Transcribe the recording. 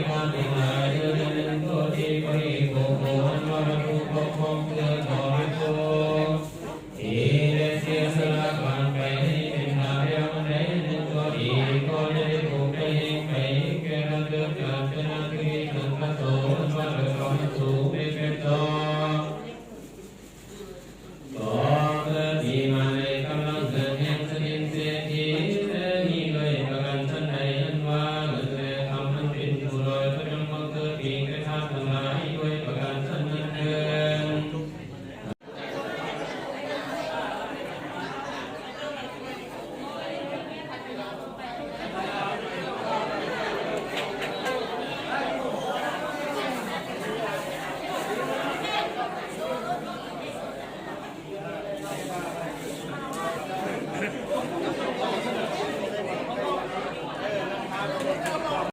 ມາເປັນຫຼາຍເທື່ອ ແລະ ໜຶ່ງໂຕທີ່ບໍລິໂພກ ໂອຫັນວ່າວັດຖຸຄົບຄົບເທື່ອກໍຮັກໂຕ ທີ່ໄດ້ເສຍສະຫຼະການໄປໃຫ້ເປັນທານແລ້ວ ອັນໃດໜຶ່ງໂຕທີ່ກໍໄດ້ໄດ້ໂພກໄດ້ເຮັດໄປ ແກ່ລະເກີດການເປັນອາທິ ສັງຄະໂຕ ອັນວ່າເກີດກອນສູງ